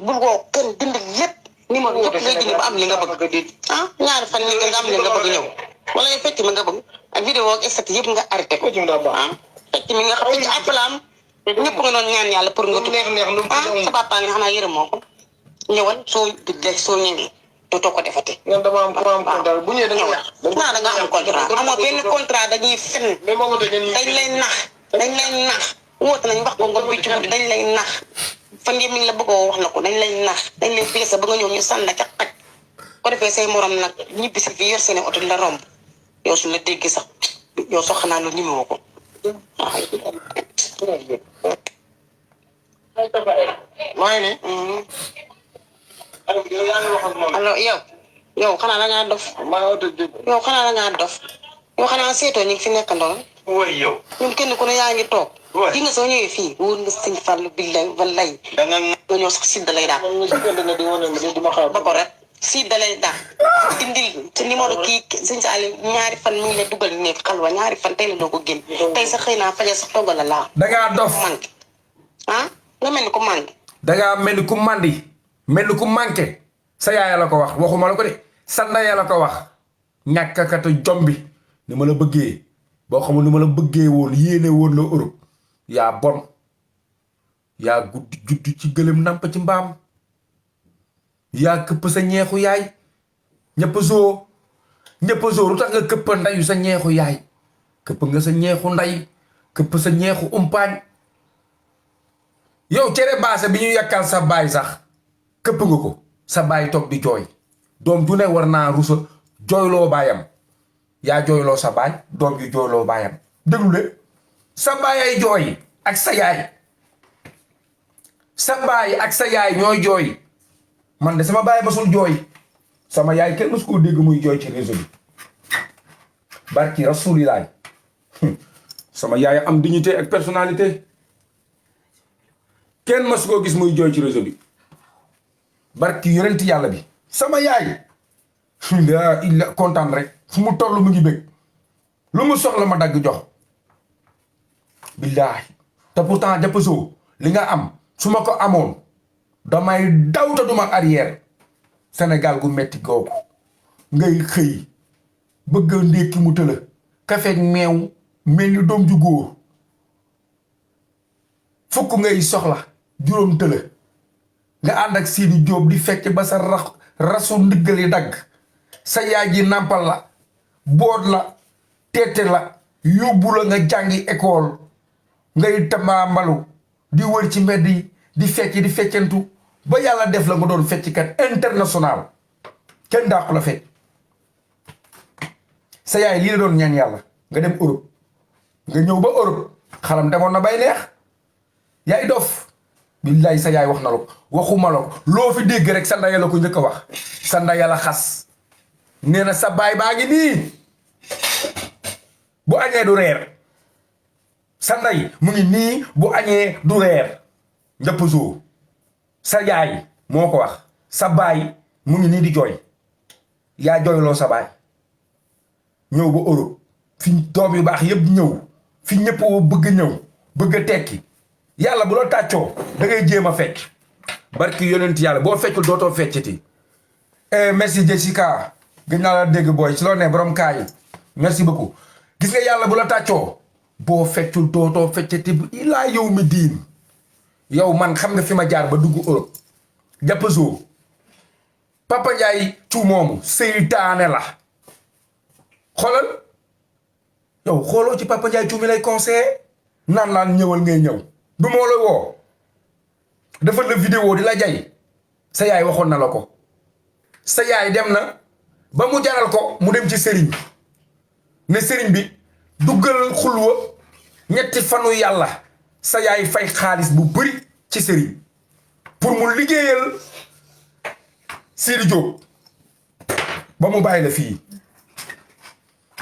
bul woo kenn dindi lépp numéro yëpp ngay dindi ba am li nga bëgg ah ñaari fan yi nga am li nga bëgg ñëw wala yow fecc mi nga bëgg ak vidéo ak stat yëpp nga arrêté ko ah fecc mi nga xam ci appalaam ñëpp nga doon ñaan yàlla pour nga tukki ah sa papa nga xanaa yërëm moo ko ñëwal soo def soo ñëwee dootoo ko defati. man dama am contrat bu ñëwee da nga da nga am contrat amoo benn contrat dañuy fen dañ lay nax woote nañ wax ko nga bi ci dañ lay nax fan yëpp mi ngi la bëggoo wax na ko dañ lay nax dañ lay pièce ba nga ñëw ñu sànn ca xaj ko defee say morom nag ñibbi si fii yor seen oto la romb yow su la dégg sax yow sax xanaa loolu ñemewoo ko maa ngi alors yow xanaa da ngaa dof yow xanaa da ngaa dof yow xanaa seetoo ñu ngi fi nekkandoon ñun kenn ku ne yaa ngi toog gi nga soo ñëwee fii wóor nga sëñ Fallou billaay wallaay nga ñëw sax si dalay daal ba ko rek si dalay daal dindil ci numéro kii sëñ Saliou ñaari fan mi ngi la dugal nekk xalwa ñaari fan tey la doo ko génn tey sax xëy naa faja sax toggal la laa dangaa dof manqué ah nga mel ni ku manqué dangaa mel ni ku mandi mel ni ku manqué sa yaaya la ko wax waxuma la ko de sa ndaya la ko wax ñàkkakatu jombi ni ma la bëggee boo xamul ni ma la bëggee woon yéene woon la Europe yaa bon yaa guddi juddu ci gëlëm namp ci mbaam yaa këpp sa ñeexu yaay ñëpp zoo lu tax nga këpp ndayu sa ñeexu yaay këpp nga sa ñeexu nday këpp sa ñeexu umpaañ yow cere baase bi ñu yàkkal sa baay sax këpp nga ko sa baay toog di jooy doom ju ne war naa rusa jooyloo baayam yaa jooyloo sa baay doom ju jooyloo baayam déglu de sa baay ay jooy ak sa yaay sa baay ak sa yaay ñooy jooy man de sama baay masul jooy sama yaay kenn masu koo dégg muy jooy ci réseau bi barki rasulilaay sama yaay am dignité ak personnalité kenn masu koo gis muy jooy ci réseau bi barki yonent yàlla bi sama yaay daa illa kontaan rek fu mu toll mu ngi bëgg lu mu soxla ma dagg jox billaahi te pourtant jàppasoo li nga am su ma ko amoon damay daw te duma arrière Sénégal gu metti googu ngay xëy bëgg a ndékki mu tëla kafeeg meew mel ni doom ju góor fukk ngay soxla juróom tëla nga ànd ak Sidi Diop di fecc ba sa rasu ndiggali dagg sa yaay ji nàmpal la boot la teete la yóbbu la nga jàngi école ngay tambaambalu di wër ci mbedd yi di feccantu ba yàlla def la nga doon fecckat international kenn dàqu la fecc sa yaay lii la doon ñaan yàlla nga dem Europe nga ñëw ba Europe xalam demoon na bay neex yaay dof billaay sa yaay wax na la ko waxuma la ko loo fi dégg rek sa ndaya la ko njëkk a wax sa ndaya la xas nee na sa baay baa ngi nii bu añee du reer sa nday mu ngi nii bu añee du reer njëpp zoo sa yaay moo ko wax sa baay mu ngi nii di jooy yaa jooyloo sa baay ñëw ba Europe fi doom yu baax yëpp ñëw fi ñëpp bëgg ñëw bëgg a tekki yàlla bu la tàccoo da ngay jéem a fecc barki yonent yàlla boo feccul dootoo feccati merci Jessica gën naa la dégg booy ci loo ne borom kaay merci beaucoup gis nga yàlla bu la tàccoo boo feccul dootoo feccati bu ilaa yow mi diin yow man xam nga fi ma jaar ba dugg Europe jàppasoo Papa Ndiaye cu moomu seytaane la xoolal yow xooloo ci Papa Ndiaye cu mi lay conseillé naan ñëwal ngay ñëw du moo la woo dafa la vidéo di la jay sa yaay waxoon na la ko sa yaay dem na ba mu jaral ko mu dem ci sëriñ ne sëriñ bi duggal xulwa ñetti fanu yàlla sa yaay fay xaalis bu bëri ci sëriñ pour mu liggéeyal Sidi Diop ba mu bàyyi la fii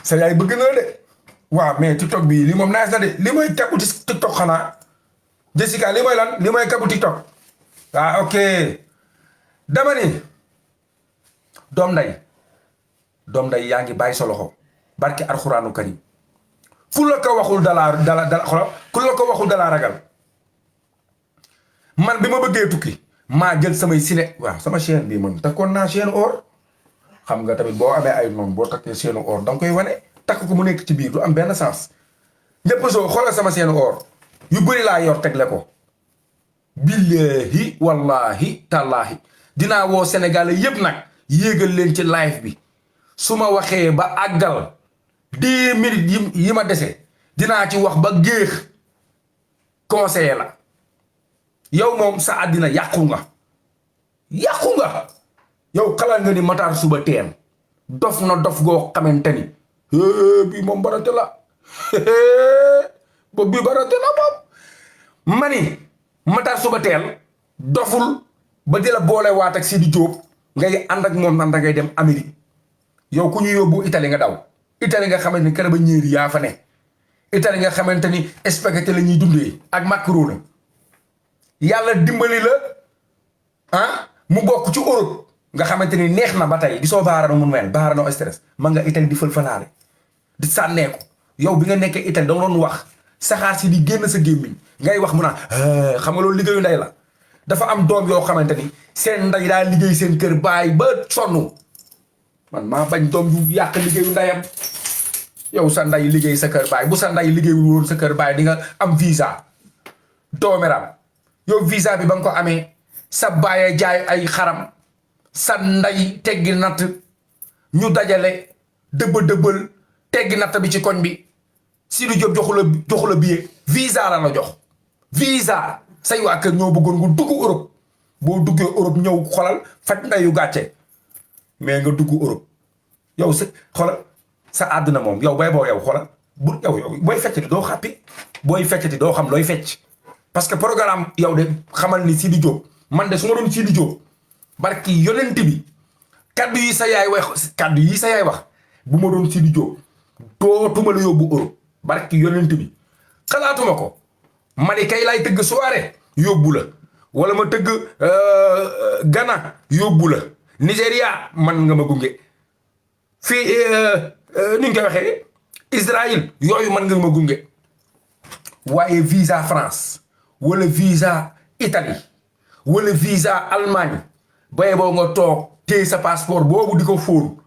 sa yaay bëgg na de waaw mais TikTok bi li moom naaj na de li mooy kabu TikTok xanaa Jessica li mooy lan li mooy kabu TikTok ah ok dama ni doom nday yaa ngi bàyyi sa loxo barke alxuraanu karim ku la ko waxul dala xoolal ku la ko waxul dalaa ragal man bi ma bëggee tukki maa jël samay ciné waaw sama chaîne bii man takkoon naa chaîne or xam nga tamit boo amee ay noonu boo takkee chaîne or da nga koy wane takk ko mu nekk ci biir du am benn sens ñëpp soo xoolal sama chaîne or yu bëri laa yor tegle ko billahi wallahi tallaahi dinaa woo Sénégalais yëpp nag yéegal leen ci live bi su ma waxee ba àggal 10 minutes yi ma dese dinaa ci wax ba géex conseiller la yow moom sa àddina yàqu nga yow xalaat nga ni Matar Suba teen dof na dof goo xamante ni bii moom barate la boobu bii barate la moom mani Matar Suba teel doful ba di la boole waat ak Sidi Diop ngay ànd ak moom nan da ngay dem Amérique yow ku ñu yóbbu Italie nga daw Italie nga xamante ni kër ba ñéeri yaa fa ne Italie nga xamante ni spaghetti la ñuy dundee ak macaroni yàlla dimbali la mu bokk ci Europe nga xamante ni neex na ba tey gisoo baara no mun mel baara no stress man nga Italie di fël-fëlaale di sànneeku yow bi nga nekkee Italie da nga doon wax saxaar si di génn sa gémmiñ ngay wax mu naan xam nga loolu liggéeyu ndey la dafa am doom yoo xamante ni seen ndey daa liggéey seen kër baay ba sonn man maa bañ doom yu yàq liggéeyu ndeyam yow sa ndey liggéey sa kër baay bu sa ndey liggéeyul woon sa kër baay di nga am visa doomeram yow visa bi ba nga ko amee sa baay jaay ay xaram sa ndey teggi natt ñu dajale dëbbal teggi natt bi ci koñ bi Sidi Diop joxu la billet visa la jox visa say waa kër ñoo bëggoon nga dugg Europe boo duggee Europe ñëw xolal faj ndeyu gàcce mais nga dugg Europe yow sa xolal sa àdduna moom yow bay boo yow xolal bu yow booy feccati doo xàppi booy feccati doo xam looy fecc parce que programme yow de xamal ni Sidi Diop man de su ma doon Sidi Diop barki yonent bi kaddu yi sa yaay wax bu ma doon Sidi Diop dootuma la yóbbu Europe barki yonent bi xalaatuma ko ma ni kay lay tëgg soirée yóbbu la wala ma tëgg Ghana yóbbu la Nigéria man nga ma gunge fii ni nga koy waxee Israël yooyu man nga ma gunge waaye visa France wala visa Italie wala visa Allemagne baye boo nga toog téye sa passeport boobu di ko fóon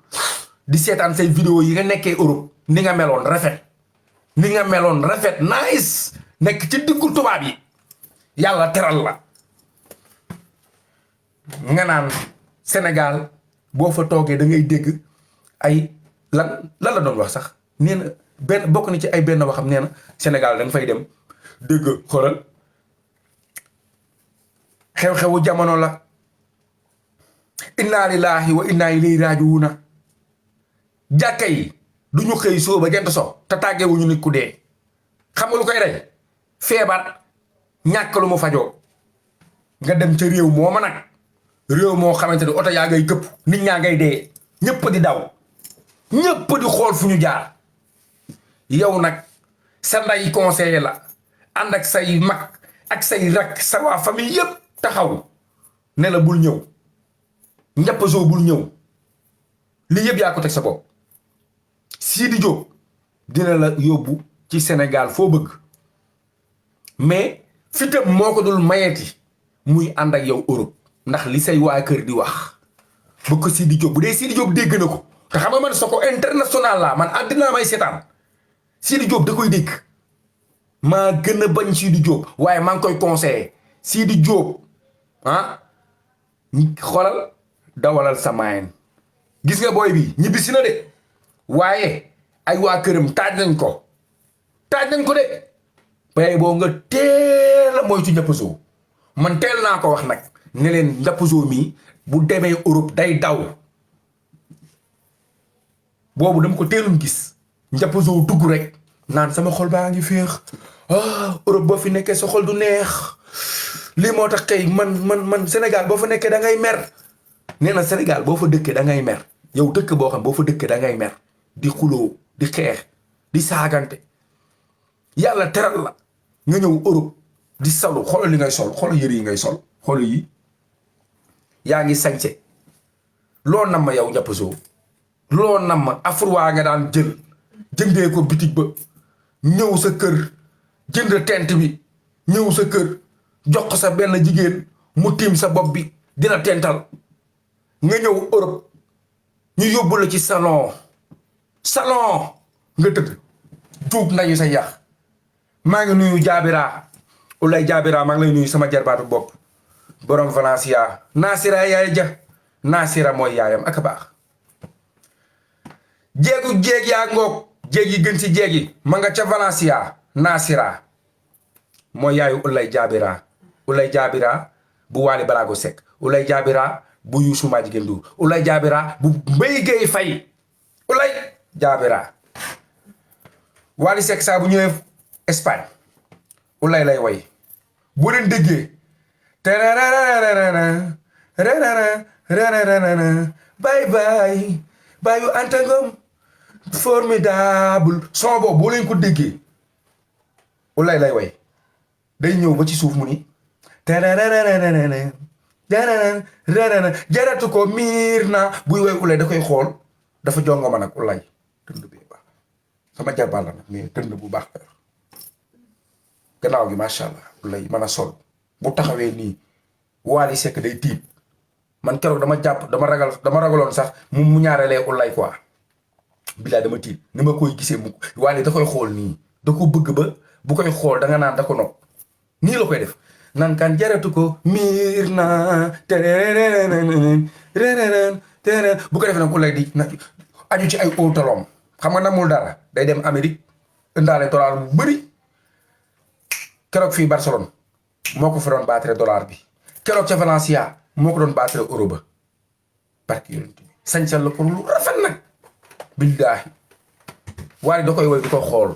di seetaan say vidéo yi nga nekkee Europe ni nga meloon rafet nice nekk ci diggu tubaab yi yàlla teral la nga naan Sénégal boo fa toogee da ngay dégg ay lan la doon wax sax nee na benn bokk na ci ay benn waxam nee na Sénégal da nga fay dem dégg xoolal xew-xewu jamono la inna lillahi wa inna ilayhi rajiuna jàkka yi du ñu xëy soo ba jant so te tàggewuñu nit ku dee xam nga lu koy rey feebar ñàkk lu mu fajoo nga dem ca réew mooma nag réew moo xamante ni oto yaa ngay këpp nit ñaa ngay dee ñëpp di daw ñëpp di xool fu ñu jaar yow nag sa nday conseiller la ànd ak say mag ak say rak sa waa famille yëpp taxaw ne la bul ñëw ñëpp soo bul ñëw li yëpp yaa ko teg sa bopp Sidi Diop dina la yóbbu ci Sénégal foo bëgg mais fitam moo ko dul mayeeti muy ànd ak yow Europe ndax li say waa kër di wax bu ko Sidi Diop bu dee Sidi Diop dégg na ko te xam nga man Soko international la man àddina may seetaan Sidi Diop da koy dégg maa gën a bañ Sidi Diop waaye maa ngi koy conseillé Sidi Diop xoolal dawalal sa maayen gis nga booy bi ñibbisi na de waaye ay waa këram taaj nañ ko de bay boo nga teel a moytu Ndiapaso man teel naa ko wax nag ne leen Ndiapaso mii bu demee Europe day daw boobu dama ko teelum gis Ndiapaso dugg rek naan sama xol baa ngi féex Europe boo fi nekkee sa xol du neex lii moo tax kay man Sénégal boo fa nekkee da ngay mer nee na Sénégal boo fa dëkkee da ngay mer yow dëkk boo xam boo fa dëkkee da ngay mer di xuloo di xeex di saagante yàlla teral la nga ñëw Europe di salu xoolal li ngay sol xoolal yëre yi ngay sol xoolal yi yaa ngi sañse loo nam ma yow Ndiapaso loo nam ma afurwaa nga daan jëndee ko bitig ba ñëw sa kër jënd tent bi ñëw sa kër jox ko sa benn jigéen mu tiim sa bopp bi dina tental nga ñëw Europe ñu yóbbu la ci salon nga tëdd duub nañu sa yax maa ngi nuyu Jaabira Ulay Jaabira maa ngi lay nuyu sama jarbaatu bopp borom Valencia Nasira yaay ja Nasira mooy yaayam ak a baax jéeg yaa ngoog jéeg yi gën ci jéeg yi ma nga ca Valencia Nasira mooy yaayu Ulay Jaabira bu Waly Balago Seck Ulay Jaabira bu Youssou Madjiguène Ndour Ulay Jaabira bu Mbaye Guèye Faye Ulay Jaabira Waly Seck saa bu ñëwee Espagne Ulay lay way bu leen déggee bye bye bayu antangom formidable son boobu boo leen ko déggee Ulay lay way day ñëw ba ci suuf mu ni jaratu ko miir na buy way Ulay da koy xool dafa jongoma nag Ulay tënd bi baax sama jarbal la nag mais tënd bu baax gannaaw gi macha allah Ulay mën a sol bu taxawee nii Waly Seck day tiit man keroog dama ragaloon sax mu ñaarelee Ulay quoi bilaay dama tiit ni ma koy gisee mu Waly da koy xool nii da ko bëgg ba bu koy xool da nga naan da ko nopp nii la koy def nan kan jaratu ko miir na bu ko defee nag Ulay di nag aju ci ay óotalom xam nga namul dara day dem Amérique indaale dollar bu bëri keroog fii Barcelone moo ko fi doon battre dollar bi keroog ca Valencia moo ko doon battre euro ba parce que sañsal la ko lu rafet nag billaahi waaye da koy woy di ko xool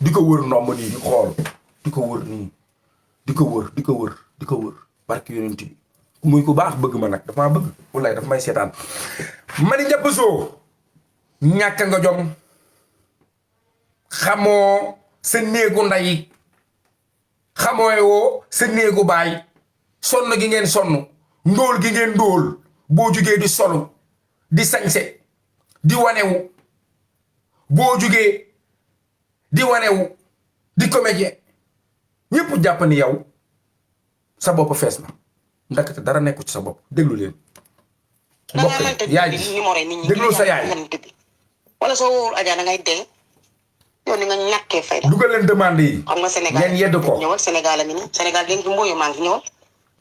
di ko wër nomb nii di xool di ko wër nii di ko wër barke yonent bi muy ku baax bëgg ma nag dafa maa bëgg wallaay dafa may seetaan mani njàpp soo ñàkk nga jom xamoo sa néegu nday xamoo woo sa néegu baay sonn gi ngeen sonn ndóol gi ngeen ndóol boo jugee di solu di sañse di wanewu boo jugee di wanewu di comédien ñëpp jàpp ni yow sa bopp fees na ndakate dara nekku ci sa bopp déglu leen mbokk yaay déglu sa yaay wala soo wóorul Adja da ngay dee yow ni nga ñàkkee fayda dugal leen demande yi xam nga Sénégal ngeen yedd ko ñëwal Sénégal a ngi nii Sénégal léegi mbooyu maa ngi ñëwal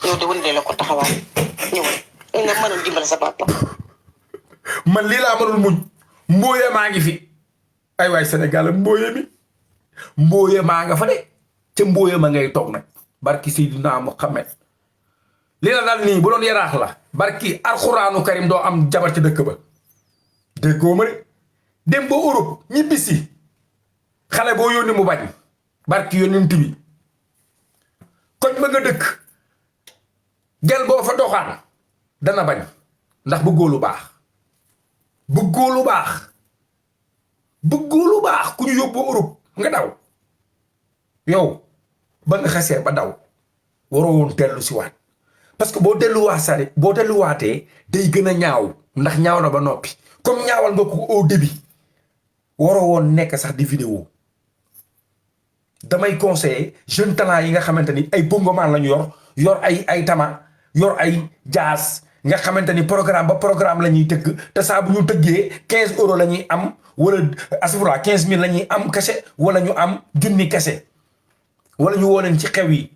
ñëw de wëndee la ko taxawaay ñëwal nga mënul dimbale sa papa man lii laa mënul muñ mbooye maa ngi fi ay waay Sénégal mbooye maa nga fa de ca mbooye ma ngay toog nag barki Seydina Muhammad lii la daal nii bu doon yaraax la barki alxuraanu karim doo am jabar ci dëkk ba déggoo ma de dem ba Europe ñibbisi xale boo yónni mu bañ barki yónnent bi koñ ba nga dëkk gel boo fa doxaan dana bañ ndax bëggoo lu baax bëggoo lu baax ku ñu yóbbu Europe nga daw yow ba nga xasee ba daw waroo woon dellu si waat parce que boo delluwaatee day gën a ñaaw ndax ñaaw na ba noppi comme ñaawal nga ko au début waroo woon nekk sax di vidéo damay conseiller jeune talent yi nga xamante ni ay bongoman lañu yor ay tama yor ay jaas nga xamante ni programme ba programme la ñuy tëgg te saa bu ñu tëggee 15 euros la ñuy am wala asafura 15000 la ñuy am kese wala ñu am junni kese wala ñu woo leen ci xew yi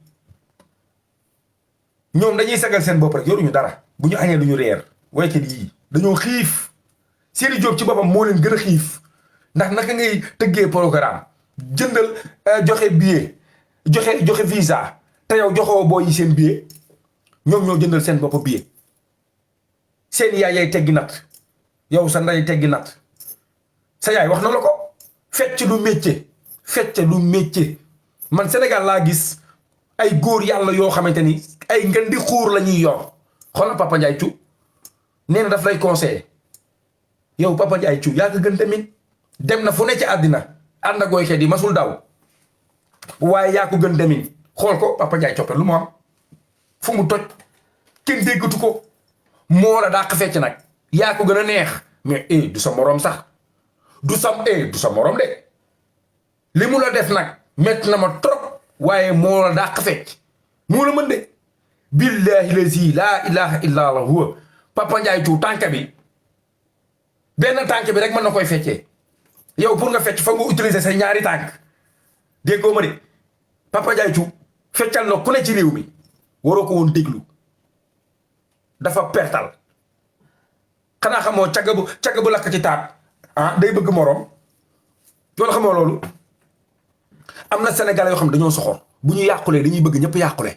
ñoom dañuy sagal seen bopp rek yoruñu dara bu ñu añee duñu reer waykat yii dañoo xiif Sidi Diop ci boppam moo leen gën a xiif ndax naka ngay tëggee programme jëndal joxe billet joxe visa te yow joxoo boo yi seen billet ñoom ñoo jëndal seen bopp billet seen yaay yay teggi nat yow sa nday teggi nat sa yaay wax na la ko fecc du métier man Sénégal laa gis ay góor yàlla yoo xamante ni ay ngeen di xuur la ñuy yor xoolal Papa Ndiaye Thiou nee na daf lay conseiller yow Papa Ndiaye Thiou yaa ko gën tamit dem na fu ne ci àddina ànd ak goykat yi masul daw waaye yaa ko gën demin xool ko Papa Ndiaye coppe lu mu am fu mu toj kenn déggatu ko moo la dàq fecc nag yaa ko gën a neex mais du sa morom sax du sa morom de li mu la def nag métti na ma trop waaye moo la dàq fecc moo la mën de billahi lazi laa ilaha illa huwa Papa Ndiaye Thiou tànk bi benn tànk bi rek mën na koy feccee yow pour nga fecc fa nga utiliser say ñaari tànk déggoo ma de Papa Ndiaye Thiou feccal na ku ne ci réew mi waroo ko woon déglu dafa pertal xanaa xamoo cagg bu lakk ci taat day bëgg morom loolu xamoo loolu am na Sénégalais yoo xam ne dañoo soxor bu ñu yàqulee dañuy bëgg ñëpp yàqule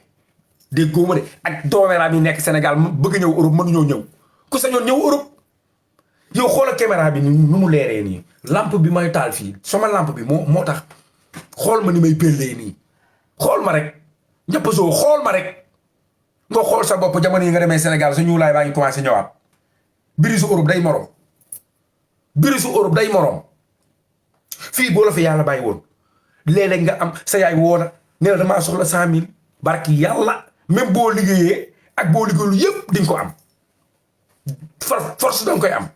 déggoo ma de ak doomeeraam yi nekk Sénégal bëgg ñëw Europe mënuñoo ñëw ku sañoon ñëw Europe yow xoola caméra bi ni mu leeree nii lampe bi may taal fii sama lampe bi moo tax xool ma ni may bellee nii xool ma rek ñëpp soo xool ma rek nga xool sa bopp jamono yi nga demee Sénégal sa ñuulaay baa ngi commencé ñëwaat birisu Europe day morom birisu Europe day morom fii boo la fi yàlla bàyyi woon léeg-léeg nga am sa yaay woona ne la damaa soxla 100 000 barki yàlla même boo liggéeyee ak boo liggéeyul yëpp di nga ko am force da nga koy am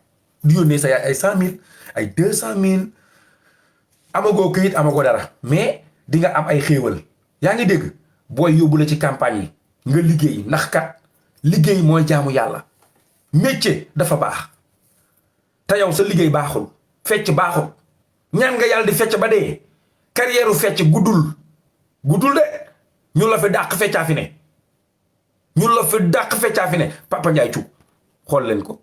di yónnee sa yaay ay 100 000 ay 200 000 amagoo këyit amagoo dara mais di nga am ay xéewal yaa ngi dégg booy yóbbu la ci campagne yi nga liggéey ndax kat liggéey mooy jaamu yàlla métier dafa baax te yow sa liggéey baaxul fecc baaxul ñaan nga yàlla di fecc ba dee carrière fecc guddul de ñu la fi dàq feccaa fi ne Papa Ndiaye Thiou xool leen ko